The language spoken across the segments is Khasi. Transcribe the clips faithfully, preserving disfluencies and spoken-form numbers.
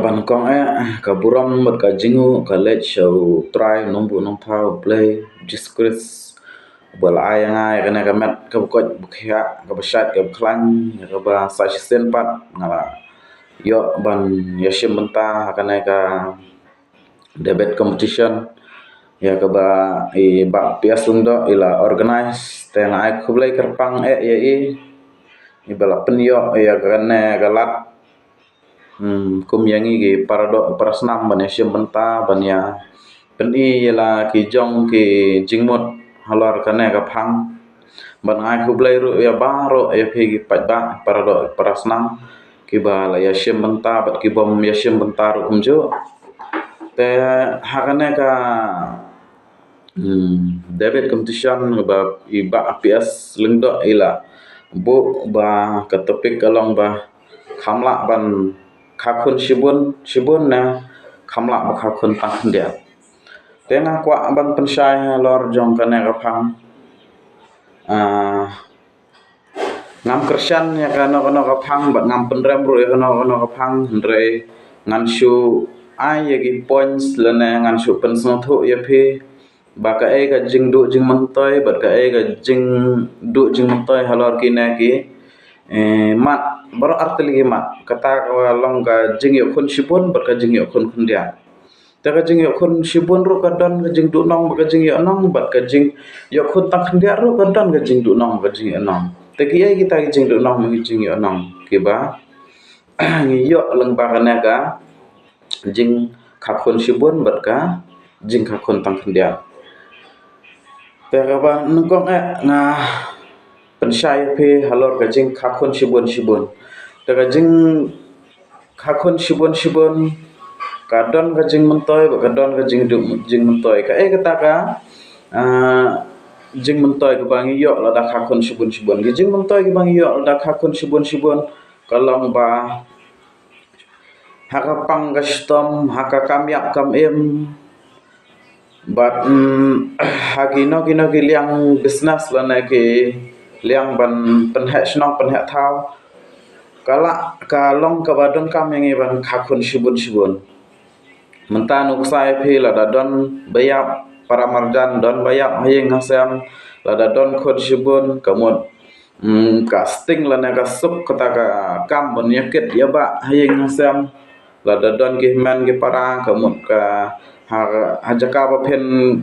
Ban kong eh, ka burom bad ka jingnguh ka leit sha U Trai Nongbuh Nongthaw U Blei Jisu Khrist, ba la ai ïa nga ïa kane ka met kaba koit ba khiah, kaba shait, kaba khlaiñ, ïa kaba sa shisien pat nga la ïoh ban ïashim bynta ha kane ka debate competition, ïa kaba i Bah P S Lyngdoh i la organize. Te nga ai khublei kyrpang eh ïa i, iba la pynïoh ïa kane ka lad, hmm, kum ïa ngi ki paradoh parasnam ban ïashim bynta, ban ïa pyni ïa la ki jong ki jingmut halor kane ka phang. Ban ai khublei ruh ïa baroh ïa phi ki paidbah, paradoh parasnam, kiba la ïashim bynta bad kibym ïashim bynta ruh kumjuh. Te ha kane ka, hmm, debate competition ba i Bah P S Lyngdoh i la buh, ba ka topic ka long ba kham lah ban kha khun shibun shibun ne kham lah ba kha khun tang khyndiat. Te nga kwah ban pynshai halor jong kane ka phang. Ah, ngam kyrshan ïa kano kano ka phang bad ngam pynrem ruh ïa kano kano ka phang, hynrei ngan shu ai ïa ki points lane ngan shu pynsngewthuh ïa phi ba kaei ka jingduh jingmyntoi bad kaei ka jingduh jingmyntoi halor kine ki, eh, mat, baroh artylli ki mat. Kata ka long ka jingïoh khun shibun bad ka jingïoh khun khyndiat. Te ka jingïoh khun shibun ruh ka don ka jingduhnong bad ka jingïohnong, bad ka jingïoh khun tang khyndiat ruh ka don ka jingduhnong bad ka jingïohnong. Te kiei kita ki jingduhnong bad ki jingïohnong kiba ngi ïoh lyngba kane ka jingkha khun shibun bad ka jingkha khun tang khyndiat? Te kaba nyngkong eh nga pynshai ïa phi halor ka jingkha khun shibun shibun. Te ka jingkha khun shibun shibun ka don ka jingmyntoi bad ka don ka jingduh jingmyntoi. Kaei kata ka, ah, jingmyntoi kaba ngi ïoh lada kha khun shibun shibun? Ki jingmyntoi kaba ngi ïoh lada kha khun shibun shibun ka long ba ha ka pang ka shitom, ha ka kam ïap kam im, bad, mm, ha kino kino ki liang business lane ki liang ban pynheh shnong pynheh thaw, ka lah ka long kaba donkam ïa ngi ban kha khun shibun shibun. Mynta nuksa ïa phi, lada don ba ïap para marjan, don ba ïap ha ïing ha sem, lada don khun shibun, ka mut, mm, ka sting lane ka suk kata ka kam ban ïa kit ïa bah ha ïing ha sem. Lada don ki hynmen ki para, ka mut ka ha, ha jaka ba phin,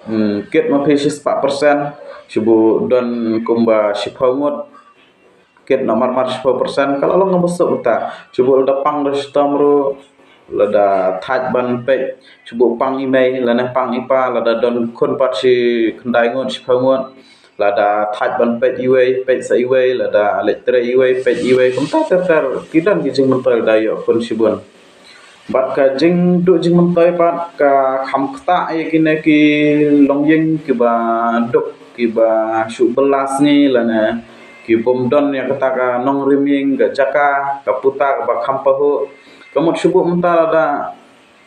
mm, kit ma phi shispah percent, shu buh don kumba shiphew ngut, kit na marmar shiphew percent, ka la long kaba suk kata. Shu buh lada pang da shitom ruh, lada thait ban peit, shu buh pang i mei lane pang i pa, lada don khun pat shi khyndai ngut shiphew ngut, lada thait ban peit iwei, peit sa iwei, lada leit trei iwei, peit iwei. Kumta ter ter ki don ki jingmyntoi lada ïoh khun shibun. Bad ka jingduh jingmyntoi pat ka kham ktah ïa kine ki longïing kiba duk, kiba shu bylla sngi lane ki bym don ïa kata ka nongrim ïing, ka jaka, ka puta kaba kham pahuh. Ka mut shu buh mynta lada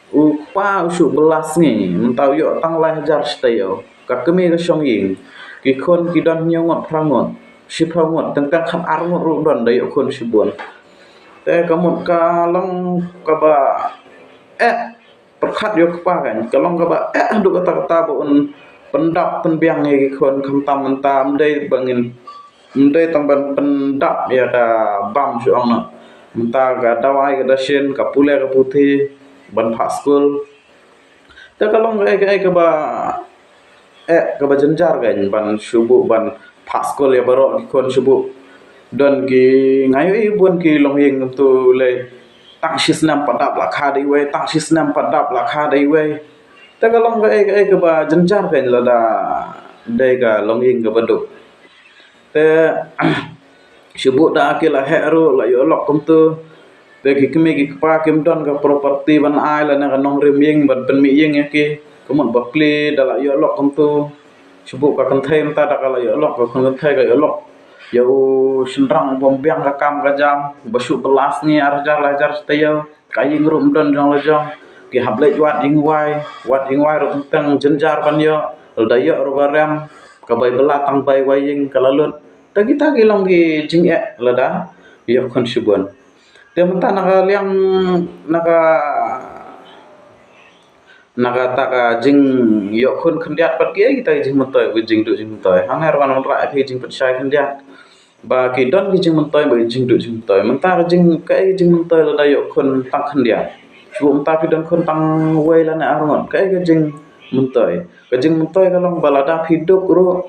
u kpa u shu bylla sngi, mynta u ïoh tang lai hajar shi taïew. Ka kmie ka shong ïing, ki khun ki don hynñiew ngut, phra ngut, shiphew ngut, teng teng khat ar ngut ruh don da ïoh khun shibun. Te ka mut ka long kaba eh pyrkhat ïa u kpa kan, ka long kaba eh haduh katta katta ba un pyndap pynbiang ïa ki khun. Khamtam mynta ym dei ba ngin, ym dei tang ban pyndap ïa ka bam shu ong noh. Mynta ka dawai ka dashin, ka pule ka puthi ban phah skul. Te ka long kaei kaei kaba eh kaba jynjar kan, ban shu buh ban phah skul ïa baroh ki khun shu buh. Don ki, nga ïohi bun ki longïing kumtu lei, tang shi snem pat dap la kha da iwei, tang shi snem pat dap la kha da iwei. Te ka long kaei kaei kaba jynjar kan lada dei ka longïing kaba duk. Te shu buh da ki la heh ruh la ïoh lok kumtu. Te ki kmie ki kpa kim don ka property ban ai lane ka nongrim ïing ban pynmih ïing ïa ki. Ka mut ba plie da la ïoh lok kumtu. Shu buh ka kynthei mynta da ka la ïoh lok, ka kynthei ka ïoh lok ïa u shynrang bym biang ka kam ka jam, ba shu bylla sngi, ar hajar lai hajar shi taïew. Ka ïing ruh ym don jong la jong. Ki hap leit wad ïing wai, wad ïing wai ruh teng teng jynjar ban ïoh. Lada ïoh ruh ba rem, ka bai bylla tang bai wai ïing ka la lut. Te kita ki long ki jingeh lada ïoh khun shibun. Te mynta na ka liang, na ka, na kata ka jingïoh khun khyndiat pat, ki ei kita ki jingmyntoi, ki jingduh jingmyntoi. Hangne ruh ngan wanrah ïa phi jingpynshai khyndiat ba ki don ki jingmyntoi bad ki jingduh jingmyntoi. Mynta ka jing, ka ei ka jingmyntoi lada ïoh khun tang khyndiat? Shu mynta phi don khun tang wei lane ar ngut, ka ei ka jingmyntoi? Ka jingmyntoi ka long ba lada phi duk ruh,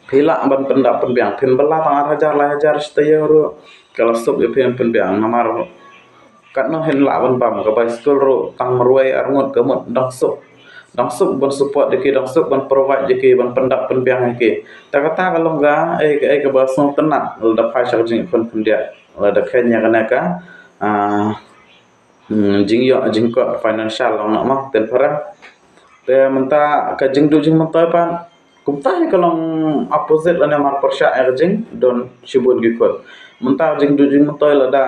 phi lah ban pyndap pynbiang. Phin bylla tang ar hajar lai hajar shi taïew ruh, ka la suk ïa phi ban pynbiang. Namar katno hin lah ban bam, ka bai skul ruh tang marwei ar ngut ka mut, dang suk, dang suk ban support ïa ki, dang suk ban provide ïa ki, ban pyndap pynbiang ïa ki. Te kata ka long ka ei, ka ei kaba sngewtynnat lada phai sha ka jingïoh khun khyndiat, lada kheiñ ïa kane ka, ah, hmm, jingïoh jingkot financial, long noh ma, ten para. Te mynta ka jingduh jingmyntoi pat, kumta hi ka long opposite lane marpyrshah ïa ka jingdon shibun ki khun. Mynta jingduh jingmyntoi lada,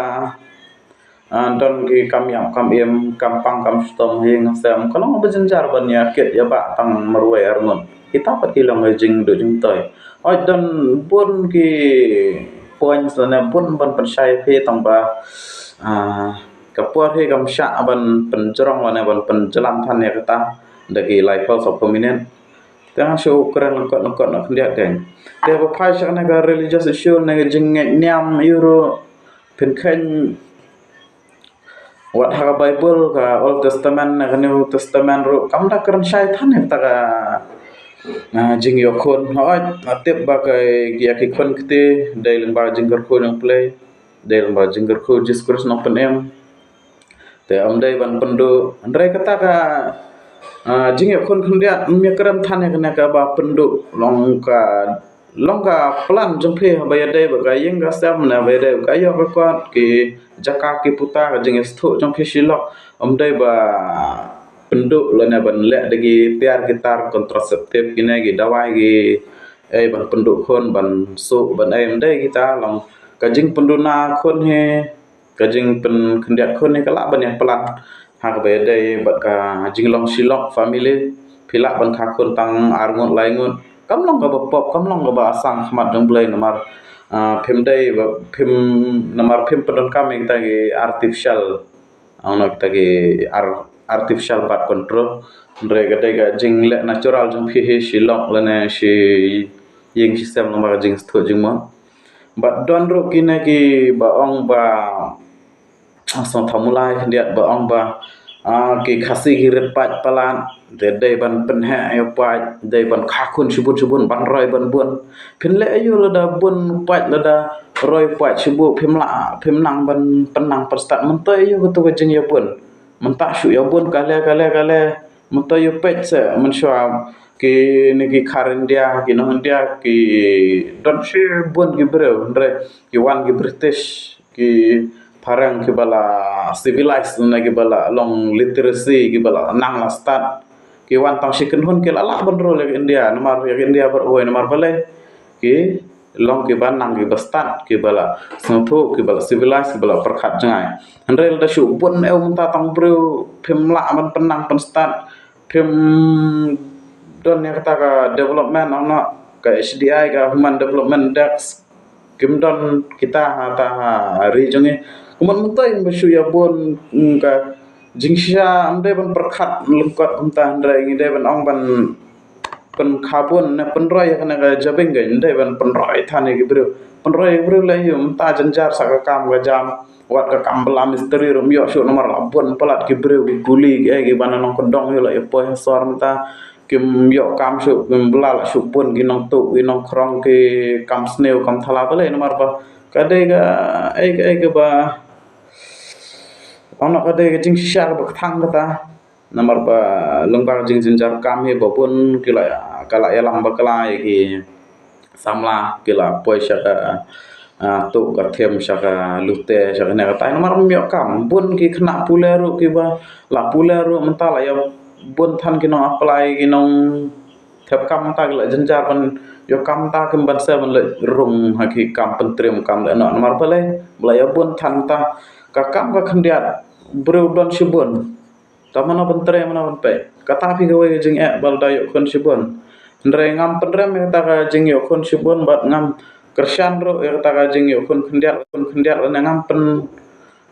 ah, don ki kam ïap kam im, kam pang kam shitom ha ïing ha sem, ka long kaba jynjar ban ïa kit ïa bah tang marwei ar ngut. Kita pat ki long ka jingduh jingmyntoi. Hooid, don bun ki points lane bun ban pynshai phi, tang ba, ah, ka por hi kam shah ban pynjrong lane ban pynjlan than ïa kata da ki laiphew saphew minit. Te ngan shu kren lyngkot lyngkot noh khyndiat kein. Te ba phai sha kane ka religious issue ne ka jingngeit niam, ïa ruh phin kheiñ wat ha ka Bible, ka Old Testament ne ka New Testament ruh kam da kren shai than ïa kata ka, ah, jingïoh khun. Hooid, nga tip ba ka, ïa ki khun kti dei lyngba jingkyrkhu jong U Blei, dei lyngba jingkyrkhu Jisu Khrist Nongpynim. Te ym dei ban pynduh. Hynrei kata ka, ah, jingïoh khun khyndiat, ym ïa kren than ïa kane kaba pynduh. Long ka, long ka plan jong phi ba ïadei bad ka ïing ka sem ne ba ïadei bad ka ïoh ka kot, ki jaka ki puta, ka jingïasngewthuh jong phi shi lok. Ym dei ba pynduh lane ban leh da ki tiar ki tar contraceptive, kine ki dawai ki ei ban pynduh khun, ban suh ban ei, ym dei kita. Long ka jingpynduna khun hi, ka jingpynkhyndiat khun hi ka lah ban ïa plan ha kaba ïadei bad ka jinglong shi lok family. Phi lah ban kha khun tang ar ngut lai ngut. Kam long kaba pop, kam long kaba sang ha khmat jong U Blei namar, ah, phim dei ba phim, namar phim pyndonkam ïa kita ki artificial, ong noh kita ki ar-, artificial birth control. Hynrei ka dei ka jingleh natural jong phi hi, shi lok lane shi ïing shi sem, namar ka jingsngewthuh jingmut. Bad don ruh kine kiba ong ba, ah, sngewthuh mulai khyndiat ba ong ba, ah, ki Khasi ki rit paid palat, te dei ban pynheh ïa u paid, dei ban kha khun shibun shibun, ban roi ban bun. Phin leh aïu lada bun paid, lada roi paid shibun, phim lah, phim nang ban pynnang pynstad. Mynta aïu kato ka jingïabun? Mynta shu ïabun kale kale kale. Mynta ïa peit se mynshuwa, kine ki khar India, ki nong India, ki don shibun ki briew, hynrei ki wan ki British, ki phareng kiba la civilized ne kiba la long literacy, kiba la nang la stad. Ki wan tang shi kynhun ki la lah ban rule ïa ka India, namar ïa ka India baroh, namar balei? Ki long kiba nang, kiba stad, kiba la sngewthuh, kiba la civilized, kiba la pyrkhat jngai. Hynrei lada shu bun aïu mynta tang briew, phim lah ban pynnang pynstad, phim don ïa kata ka development, ong noh, ka H D I, ka Human Development Index, kim don kita ha, ta ha ri jong ngi. Kumno mynta ïa ba shu ïabun, mm, ka jingshisha, ym dei ban pyrkhat lyngkot kumta, hynrei ngi dei ban ong ban pynkha bun ne pynroi ïa kane ka jabieng, ka ym dei ban pynroi than ïa ki briew. Pynroi ïa ki briew leh aïu? Mynta jynjar sa ka kam ka jam, wat ka kam bylla mistri ruh ym ïoh shuh namar la bun palat ki briew, ki kuli, ki ei, kiba na nongkyndong ïa la ïa poi ha sor mynta. Kim ïoh kam shuh, kim bylla la shuh bun ki nongtuh, ki nongkhrong, ki kam sniew kam thala, balei? Namar ba ka dei ka ei, ka ei kaba, ong noh, ka dei ka jingshisha kaba kthang kata. Namar ba lyngba ka jingjynjar kam hi ba bun ki la, ka la ïalam bakla ïa ki samla, ki la poi sha ka, ah, tuh ka thiem, sha ka lute, sha kane katai. Namar ym ïoh kam. Bun ki khynnah pule ruh kiba la pule ruh mynta la ïabun than ki nong apply, ki nong thep kam, mynta ki la jynjar ban ïoh kam, mynta kim banse ban leit rung ha ki kam pyntriem kam lehnoh. Namar balei? Ba la ïabun than mynta. Ka kam ka khyndiat, briew don shibun. Te mano ban trei, mano ban peit? Kata phi kawei ka jingeh ba lada ïoh khun shibun. Hynrei ngam pynrem ïa kata ka jingïoh khun shibun bad ngam kyrshan ruh ïa kata ka jingïoh khun khyndiat, khun khyndiat, lane ngam pyn,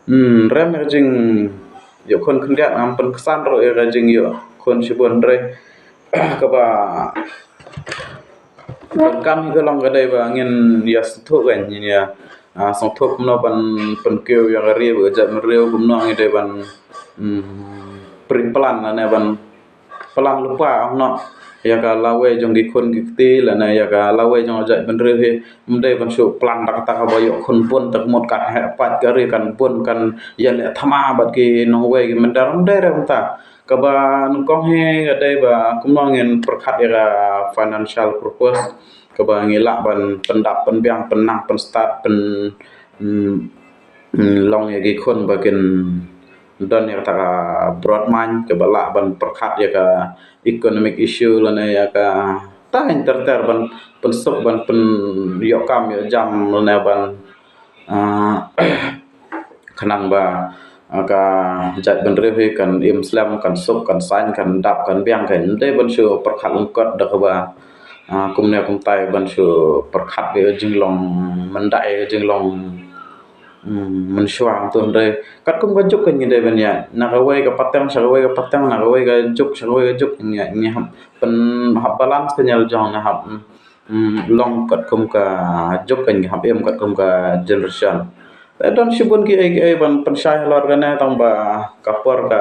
Hmm, rem ïa ka jingïoh khun khyndiat, ngam pynksan ruh ïa ka jingïoh khun shibun, hynrei kaba donkam hi ka long ka dei ba ngin ïa sngewthuh, kan ngin ïa, ah, sngewthuh kumno ban pynkiew ïa ka ri bad ka jaitbynriew, kumno ngi dei ban, hmm, pre-plan lane ban plan lypa noh ïa ka lawei jong ki khun ki kti lane ïa ka lawei jong ka jaitbynriew hi. Ym dei ban shu plan da kata kaba ïoh khun bun, te ka mut kan heh pat ka ri, kan bun, kan ïaleh thma bad ki nongwei ki mynder. Ym dei re kumta. Kaba nyngkong hi ka dei ba kumno ngin pyrkhat ïa ka financial purpose kaba ngi lah ban pyndap, pynbiang, pynnang, pynstad, pyn, mm, mm, long ïa ki khun ba kin don ïa kata ka broad mind kaba lah ban pyrkhat ïa ka economic issue lane ïa kata ter ter, ban pynsuk, ban pynïoh kam ïoh jam lane ban, ah, khnang ba, ah, ka jaitbynriew hi kan im slem, kan suk, kan saiñ, kan dap, kan biang, kan ym dei ban shu pyrkhat lyngkot da kaba, ah, kumne kumtai, ban shu pyrkhat ïa ka jinglong myndai, ka jinglong, mm, mynshuwa. Te hynrei katkum ka juk kan ngi dei ban ïaid na kawei ka pateng sha kawei ka pateng, na kawei ka juk sha kawei ka juk, ngi, ngi hap pyn, hap balance ka nia la jong, ngi hap, mm, long katkum ka juk, kan ngi hap im katkum ka generation. Te don shibun kiei kiei ban pynshai halor kane, tang ba ka por ka,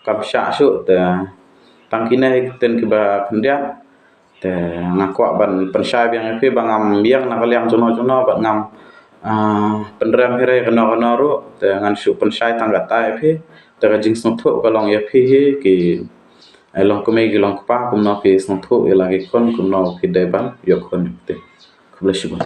kam shah shuh, te tang kine hi ki ktien kiba khyndiat. Te nga kwah ban pynshai biang ïa phi ba ngam ïeng na ka liang jongno jongno bad ngam, ah, pynrem hi re kano kano ruh. Te ngan shu pynshai tang kata ïa phi. Te ka jingsngewthuh ka long ïa phi hi ki, eh, longkmie ki longkpa, kumno phi sngewthuh ïa la ki khun, kumno phi dei ban ïoh khun ïa phi. Khublei shibun.